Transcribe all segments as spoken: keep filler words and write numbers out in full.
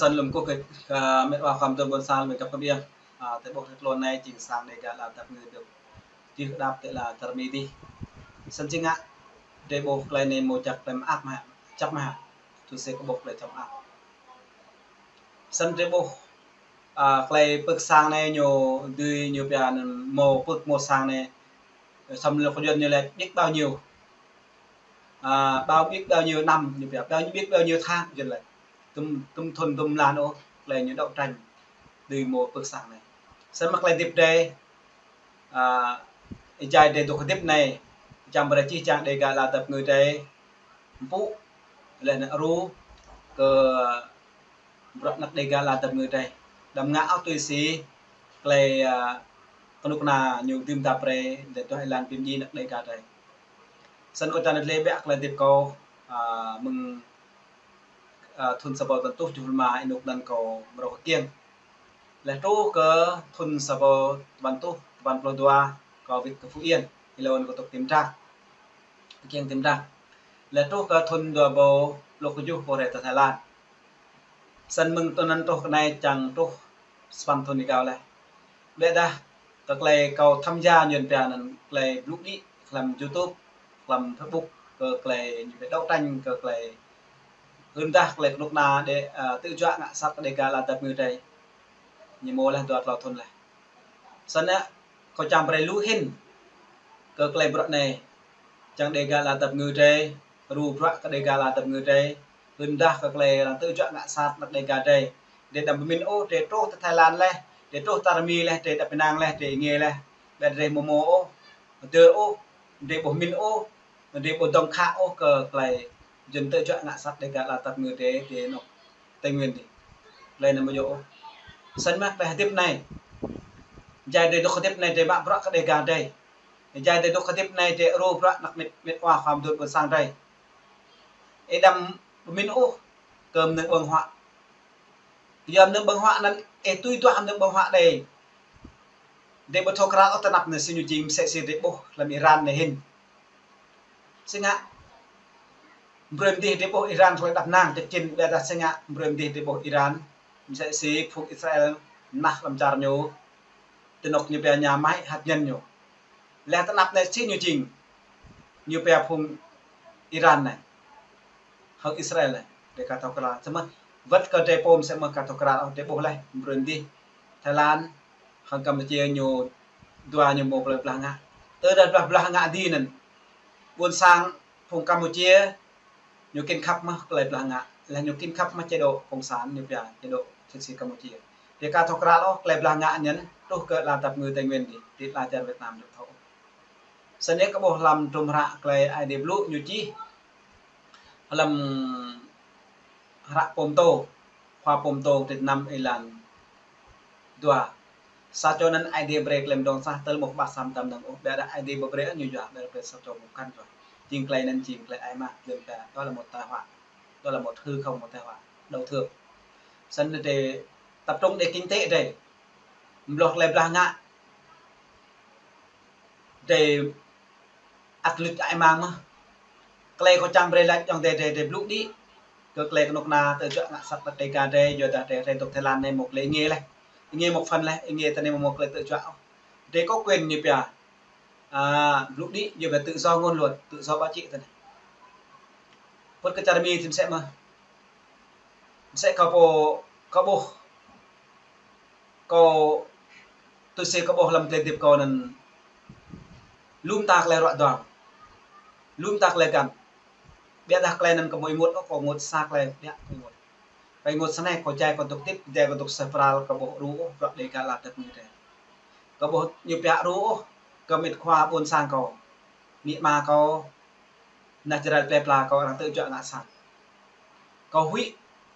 Săn lŏm kơ, kơ mĕt wa khua mơduôn ƀôn sang lŏm kơ kơƀiă. A, tơƀôh tơlơi anai jing sang Dega Lăn Dap Ngư dŏ. Jing kơdŏp tơlơi čar Mi dih. Săn jing ngă tơƀôh tơlơi anai mơ̆ čăk tơlơi mơak mơ̆, čăk mơ̆. Tui si kơ ƀôh tơlơi čăk mơak. Săn tơƀôh, a, tơlơi pơ̆k sang anai ñu dưi ñu pia anŭn mơ̆ pơ̆k mơ̆ sang anai. Săn lŏm kơ Yuan ñu lĕ biết bao nhiêu. A, bao biết bao nhiêu năm ñu pia, bao nhiêu biết bao nhiêu tháng Yuan lĕ. Tŭm, tŭm thŭn tŭm mlan ôh, tơlơi ñu đấu tranh dưi mơ̆ pơ̆k sang anai. Săn mơ̆ tơlơi hơdip drơi, a, ih jai drơi dŏ hơdip anai, čang brơi čih čang Dega Lăn Dap Ngư drơi, mpŭ, lĕ anŭn ru, kơ bruă anăk Dega Lăn Dap Ngư drơi. Đăm ngă ôh tui si, tơlơi, a, kơnuk kơna ñu dưm dap brơi, lĕ tuah ih lăng pim djai anăk Dega drơi. Săn kâo čang lĕ ƀiă tơlơi hơdip kâo, a, mơ̆ng, a, thŭn sa rơbâo tơjuh pluh lima ih anŭk anŭn kâo mrâo kơ kiăng. Lĕ truh kơ thŭn sa rơbâo tơjuh, tơjuh pluh dua kâo wĭt kơ Phú Yên, ih lŏn kâo tŭk Tim Trak. Kiăng Tim Trak. Lĕ truh kơ thŭn dua rơbâo pluh tơjuh kâo rai tơ Thái Lan. Săn mơ̆ng thŭn anŭn truh kơ anai čang truh sapăn thŭn ih kâo lĕ. Ƀiă dah, kơ tơlơi kâo tham gia ñu pia anŭn tơlơi blŭ đĭ, hlăm YouTube, hlăm Facebook, kơ tơlơi ñu pia đấu tranh, kơ tơlơi hưn dah tơlơi kơnuk kơna đe, a, tơjuă ngă sat kơ Dega Lăn Dap Ngư drơi. Ñu mơ̆ lĕ dua klâo thŭn lĕ. Săn anŭn, kâo čang brơi lu hĭn kơ tơlơi bruă anai, čang Dega Lăn Dap Ngư drơi, ru bruă kơ Dega Lăn Dap Ngư drơi, hưn dah kơ tơlơi arăng tơjuă ngă sat anăk Dega drơi. Drơi đăm pơmĭn ôh, drơi truh tơ Thái Lan lĕ, drơi truh čar Mi lĕ, drơi đăp pơnăng lĕ, drơi ih ngă lĕ. Ƀiă drơi mơ̆ mơ̆ ôh, dơ̆ ôh, drơi ƀu pơmĭn ôh, drơi ƀu dŏng khă ôh kơ tơlơi Yuan tơjuă ngă sat Dega Lăn Dap Ngư drơi, drơi anŭk Tây Nguyên dih. Tơlơi anŭn mơ̆ yơh ôh. Săn mơ̆ tơlơi hơdip anai. Jai drơi dŏ hơdip anai drơi mă bruă kơ Dega drơi. Jai drơi dŏ hơdip anai drơi ru bruă anăk mĕt, mĕt wa khua mơduôn ƀôn sang drơi. Ih đăm pơmĭn ôh kơ mơnơ̆ng ƀơ̆ng huă. Yua mơnơ̆ng ƀơ̆ng huă anŭn, ih tui duah mơnơ̆ng ƀơ̆ng huă đơi. Drơi ƀu thâo krăn ôh tơnap anai si ñu jing mơsĕ si drơi ƀuh hlăm Iran anai hĭn. Si ngă brơi mơ̆ng dih drơi ƀuh Iran tơlơi đăp năng tơčin, ƀiă dah si ngă brơi mơ̆ng dih drơi ƀuh Iran mơsĕ si phung Israel mơnah hlăm čar ñu, tơnŏk ñu pia nhà máy hạt nhân ñu. Lĕ tơnap anai si ñu jing, ñu pia phung Iran anai, hăng Israel anai, drơi ka thâo krăn. Săn mơ̆, wơ̆t kơ drơi pô mơsĕ mơ̆ ka thâo krăn ôh, drơi ƀuh lĕ, brơi mơ̆ng dih Thái Lan hăng Campuchia ñu dua ñu mơ̆ tơlơi blah ngă. Tơdah blah, blah ngă dih anŭn, ƀôn sang phung Campuchia ñu kin khăp mơ̆ tơlơi blah ngă, lĕ ñu kin khăp mơ̆ chế độ cộng sản ñu pia chế độ Việt Nam Campuchia. Drơi ka thâo krăn ôh tơlơi blah ngă anŭn truh kơ Lăn Dap Ngư Tây Nguyên dih, ti lăn čar Việt Nam dih thâo. Săn anai kâo ƀuh hlăm tơlơi hră tơlơi Aê Diê blŭ ñu čih hlăm hră Pô Mtô, khua Pô Mtô tơt năm êlan dua. Sa čô anŭn Aê Diê brơi tơlơi mơdrŏng sah tơl mơ̆ ƀă sa mơtam năng ôh, ƀiă dah Aê Diê ƀu brơi ñu yua, ƀiă brơi sa čô mơ̆ kăn yua. Jing tơlơi anŭn jing tơlơi ai mă, lĕ ta, đó là một tai họa. Đó là một thứ không, một tai họa. Đầu thượng. Săn anai drơi tập trung đơi kinh tế drơi. Mlŏh tơlơi blah ngă. Drơi ăt lŭt ai mang mơ̆. Tơlơi kâo čang brơi laĭ yŏng drơi, drơi, drơi blŭ đĭ. Kơ tơlơi kơnuk kơna tơjuă ngă sat anăk Dega drơi, yua dah drơi, drơi dŏ Thái Lan anai mơ̆ tơlơi ih ngă lĕ. Ih ngă mơ̆ phăn lĕ, ih ngă tơ anai mơ̆ mơ̆ tơlơi tơjuă ôh. Drơi có quyền ñu pia. A, blŭ đĭ, yua dah tự do ngôn luận, tự do báo chí tơ anai. Pơ̆t kơ čar Mi tơm mơsĕ mơ̆. Mơsĕ kâo pô, kâo ƀuh. Kâo tui si kâo ƀuh hlăm tơlơi hơdip kâo anŭn lŏm ta tơlơi ruă duam. Lŏm ta tơlơi găn. Ƀiă dah tơlơi anŭn kâo ƀu ênguôt ôh, kâo ênguôt sa tơlơi ƀiă kâo ênguôt. Kâo ênguôt săn anai, kâo jai kâo dŏ hơdip, jai kâo dŏ sơpral, kâo ƀuh ru ôh, bruă Dega Lăn Dap Ngư drơi. Kâo ƀuh ñu pia ru ôh, kơ mĕt khua ƀôn sang kâo. Amĭ ama kâo, ană Jrai plơi pla kâo arăng tơjuă ngă sat. Kâo huĭ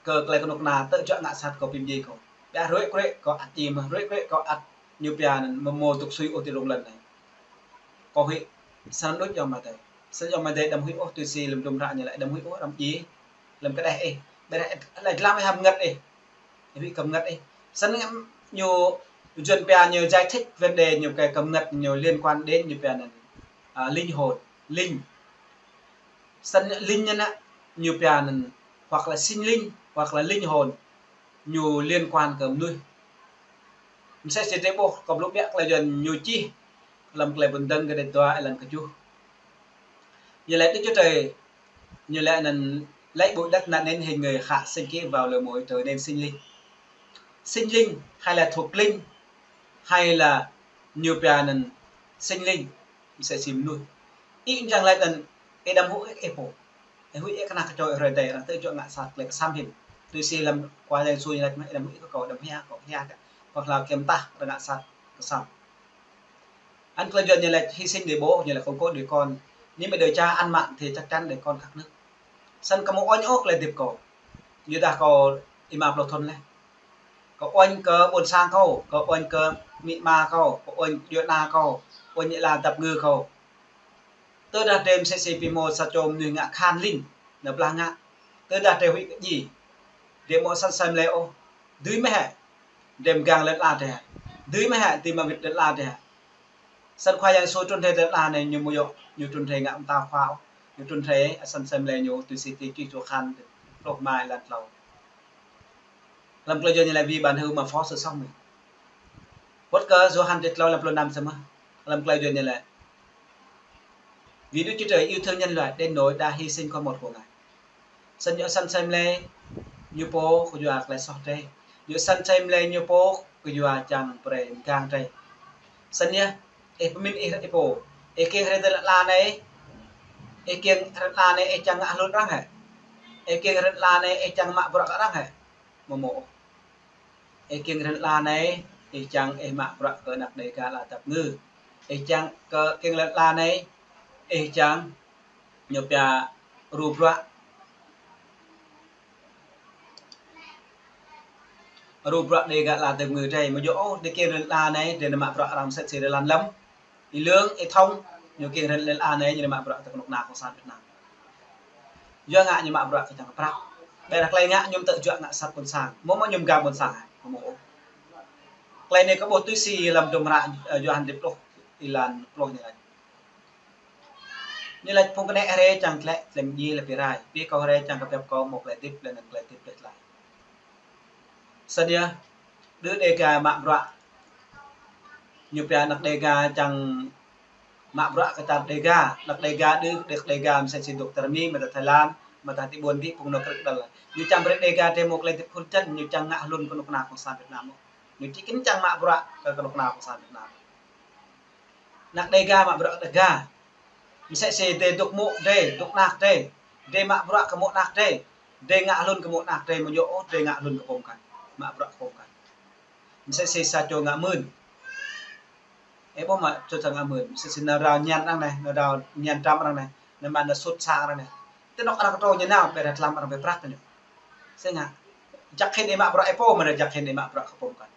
kơ tơlơi kơnuk kơna tơjuă ngă sat kâo pim djai kâo. Ƀiă ruai kruai kâo ăt djai mơ̆, ruai kruai kâo ăt ñu pia anŭn mơ̆ mơ̆ dŏ sui ôh ti rŏng lŏn anai. Kâo huĭ, săn đôč yŏng amai adơi. Săn yŏng amai adơi đăm huĭ ôh, tui si lơ̆m tơlơi hră ñu laĭ đăm huĭ ôh, đăm djai. Lơ̆m kơđeh ih. Ƀiă dah, laĭ lăm ih hăm ngăt ih. Huĭ kơ ngăt ih. Săn ñu, ñu Yuan pia ñu giải thích vấn đề ñu kơ ngăt ñu liên quan đến ñu pia anŭn, a, linh hồn, linh. Săn linh anŭn, ñu pia anŭn, hoặc là sinh linh, hoặc là linh hồn. ñu liên quan kơ mơnuih. Msĕ si drơi ƀuh kơ blŭ biă tơlơi Yuan ñu čih lăm Klei Mơbŭn Dơ̆ng kơ đĕt dua êlan kơ tơjuh. Ñu laĭ Đức Chúa Trời, ñu laĭ anŭn: Lấy bụi đất nặn nên hình người, khắc sinh Krist vào lở muối, trở nên sinh linh. Sinh linh hay là thuộc linh, hay là ñu pia anŭn sinh linh, msĕ si mơnuih. Ih anŭn čang laĭ anŭn, ih đăm huĭ ih pô. Ih huĭ ih kơnang kơčô ih hrơi adai, arăng tơjuă ngă sat tơlơi kơsăm hĭn. Tui si lăm Khua Yang Yêsu ñu laĭ, ih đăm huĭ kơ kâo, đăm hia kâo, hia kơ. Pơklaih kiăng mơtah arăng ngă sat kơsăm. Anŭn tơlơi Yuan ñu laĭ hy sinh để bố, ñu laĭ không cốt để con. Nếu mà đời cha ăn mặn thì chắc chắn để con khát nước. Snăn kâo ƀu uañ ôh tơlơi hơdip kâo. Yua dah kâo êma pluh thŭn laih. Kâo uañ kơ ƀôn sang kâo, kâo uañ kơ amĭ ama kâo, kâo uañ djuê ana kâo, uañ ala dap ngư kâo. Tơdah drơi msĕ si ƀing mâo sa čô mơnuih ngă khan lin, nao blah ngă. Tơdah drơi huĭ kơ djai, drơi ƀu mâo săn asei mơlei ôh, dưi mơ̆ hĕ drơi mơgang lŏn ala drơi hă? Dưi mơ̆ hĕ dưi mă wĭt lŏn ala drơi hă? Snăn Khua Yang Yêsu trŭn rai lŏn ala anai ñu ƀu djơ̆ ñu trŭn rai ngă mơta khua ôh. Ñu trŭn rai săn asei mơlei ñu tui si tơlơi čih Yôhan pluh rơma êlan klâo. Lăm tơlơi Yuan ñu laĭ vì bản hữu mà phó sự sống mình. Wơ̆t kơ Yôhan dêh klâo êlan pluh năm samơ̆. Lăm tơlơi Yuan ñu laĭ: Vì Đức Chúa Trời yêu thương nhân loại đến nỗi đã hy sinh con một của Ngài. Snăn ñu săn asei mơlei ñu pô kơ yua tơlơi soh drơi. Ñu săn asei mơlei ñu pô kơ yua čang brơi mơgang drơi. Snăn yơh, ih pơmĭn ih, ih pô, ih kiăng rai lŏn ala anai, ih kiăng rai lŏn ala anai ih čang ngă hlŭn arăng hĕ? Ih kiăng rai lŏn ala anai ih čang mă bruă kơ arăng hĕ? Ƀu mâo ôh. Ih kiăng rai lŏn ala anai, ih čang ih mă bruă kơ anak Đêga ala dap ngư. Ih čang kơ kiăng lŏn ala anai, ih čang ñu pia ru bruă. Ru bruă Đêga ala dap ngư drơi, ƀu djơ̆ ôh, drơi kiăng rai lŏn ala anai, drơi nao mă bruă arăng msĕ si drơi lăn lăm. Ih lương, ih thông, ñu kiăng rai lŏn ala anai, ñu nao mă bruă tơ kơnuk kơna Cộng sản Việt Nam. Yua ngă ñu mă bruă kơ čang kơ prăk. Ƀiădah tơlơi ngă ñu tơjuă ngă sat ƀôn sang. Mơ̆ mơ̆ ñu mơgang ƀôn sang hă? Mơ̆ mơ̆ ôh. Tơlơi anai kâo ƀuh tui si lăm hdruôm hră, ơ, Yôhan dêh pluh, êlan pluh ñu laĭ. Ñu laĭ phung kơnĕ rai čang tlĕ, tlĕ mơdjai lĕ pi rai. Pi kâo rai čang kơ pioh kâo mâo tơlơi hơdip, lĕ anŭn tơlơi hơdip đĕč tlaih. Snăn yơh, đưm Đêga mă bruă. Ñu pia anak Đêga čang mă bruă kơ čar Đêga, anak Đêga đưm, đưm Đêga msĕ si dŏ tơrmi, mơ̆ tơ Thái Lan, mơ̆ tơ ti ƀôn ti phung nao krư̆ đăl. Ñu čang brơi Đêga drơi mâo tơlơi hơdip hlŭn čăn, ñu čang ngă hlŭn kơnuk kơna Cộng sản Việt Nam. Ñu či kĭn čang mă bruă kơ kơnuk kơna Cộng sản Việt Nam. Anak Đêga mă bruă Đêga. Msĕ si drơi dŏ mŏ drơi, dŏ anak drơi. Drơi mă bruă kơ mŏ anak drơi. Drơi ngă hlŭn kơ mŏ anak drơi, ƀu djơ̆ ôh, drơi ngă hlŭn kơ pô mơkăn. Mă bruă kơ pô mơkăn. Msĕ si sa čô ngă mưn. Ơ, ƀuh mă čô sa ngă mưn. Msĕ si nao rao ñan arăng anai, nao rao ñan tram arăng anai. Nao mă nao sut sang arăng anai. Tơnŏk arăng kơtrâo ñu nao, ƀiădah tlam arăng brơi prăk kơ ñu. Sĭt ngă. Jak hĭn ih mă bruă ih pô, mơ̆ dah jak hĭn ih mă bruă kơ pô mơkăn.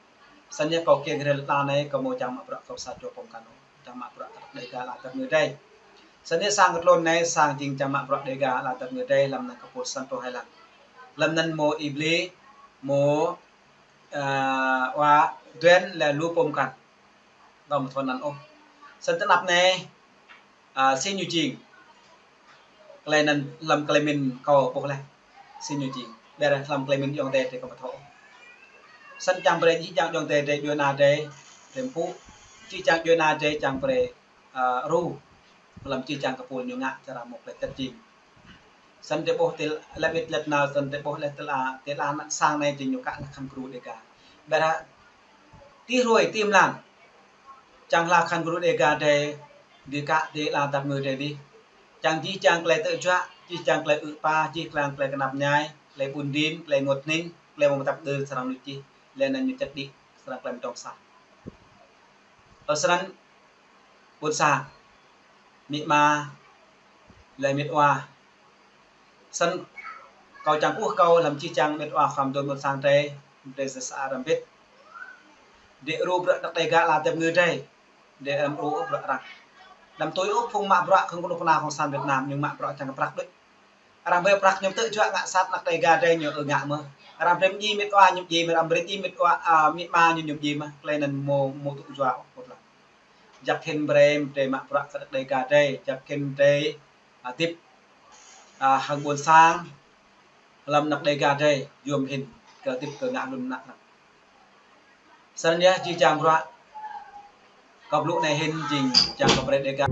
Snăn yơh kâo kiăng rai lŏn ala anai, kâo mâo čang mă bruă kơ sa čô pô mơkăn. Čang mă bruă kơ Đêga ala dap ngư drơi. Snăn yơh sang kơ tơlơi anai, sang jing čang mă bruă Đêga ala dap ngư drơi, lăm anăn kơ pô sang tô hai lăng. Lăm anăn mâo Iblis, mâo, ơ, wa Duen lĕ lu pô mơkăn. Kâo ƀu thâo anăn ôh. Snăn tơnap anai, ơ, si ñu jing. Tơlơi anŭn lăm tơlơi mĭn kâo ƀuh laih. Si ñu jing. Ƀiădah lăm tơlơi mĭn ayŏng adơi drơi kâo ƀu thâo. Snăn čang brơi jih jang ayŏng adơi drơi djuê ana drơi, drơi mpŭ. Jih jang djuê ana drơi čang brơi, ơ, ru. Lăm jih jang kơpul ñu ngă čơrah mơ̆ tơlơi tơt jing. Snăn drơi ƀuh tơl-, lăp ƀĭt lăp nao, snăn drơi ƀuh lĕ tơl a, tơl a ană sang anai jing ñu kă lă khăn gru Đêga. Ƀiădah ti hrơi ti mlan. Čang hla khăn gru Đêga drơi, dĭ kă dĭ ala dap ngư drơi dih. Čang jih jang tơlơi tơjuă, jih jang tơlơi ư̆ pa, jih jang tơlơi kơnap mơñai, tơlơi ƀun rin, tơlơi ngot hning, tơlơi mơ̆ mơtăp đơ srăng luč jih, lĕ anăn ñu čăt đĭ, srăng tơlơi mơdŏng sah. Ơ snăn, ƀôn sang, amĭ ama, lĕ mĭt wa, Snăn kâo čang ƀuh kâo lăm jih jang mĭt wa khua mduôn ƀôn sang drơi, drơi sa sa arăng bĭt. Drơi ru bruă anak Đêga ala dap ngư drơi. Drơi ru bruă arăng. Lăm tui ôh phung mă bruă kơ kơnuk kơna Cộng sản Việt Nam, ñu mă bruă čang kơ prăk đôč. Arăng brơi prăk ñu tơjuă ngă sat anak Đêga drơi ñu ư ngă mơ̆. Arăng brơi mdjiê mĭt wa ñu mdjiê mơ̆, arăng brơi djiê mĭt wa, a, amĭ ama ñu ñu mdjiê mơ̆. Tơlơi anŭn mâo, mâo tŭ yua ôh. Jak hĭn brơi, drơi mă bruă kơ anak Đêga drơi. Jak hĭn drơi, a, hơdip, a, hăng ƀôn sang, lăm anak Đêga drơi, yôm hĭn. kơ hơdip kơ ngă lŏn mơnă anai. Snăn yơh jih jang bruă kâo blŭ anai hĭn jing čang kơ brơi Dêga.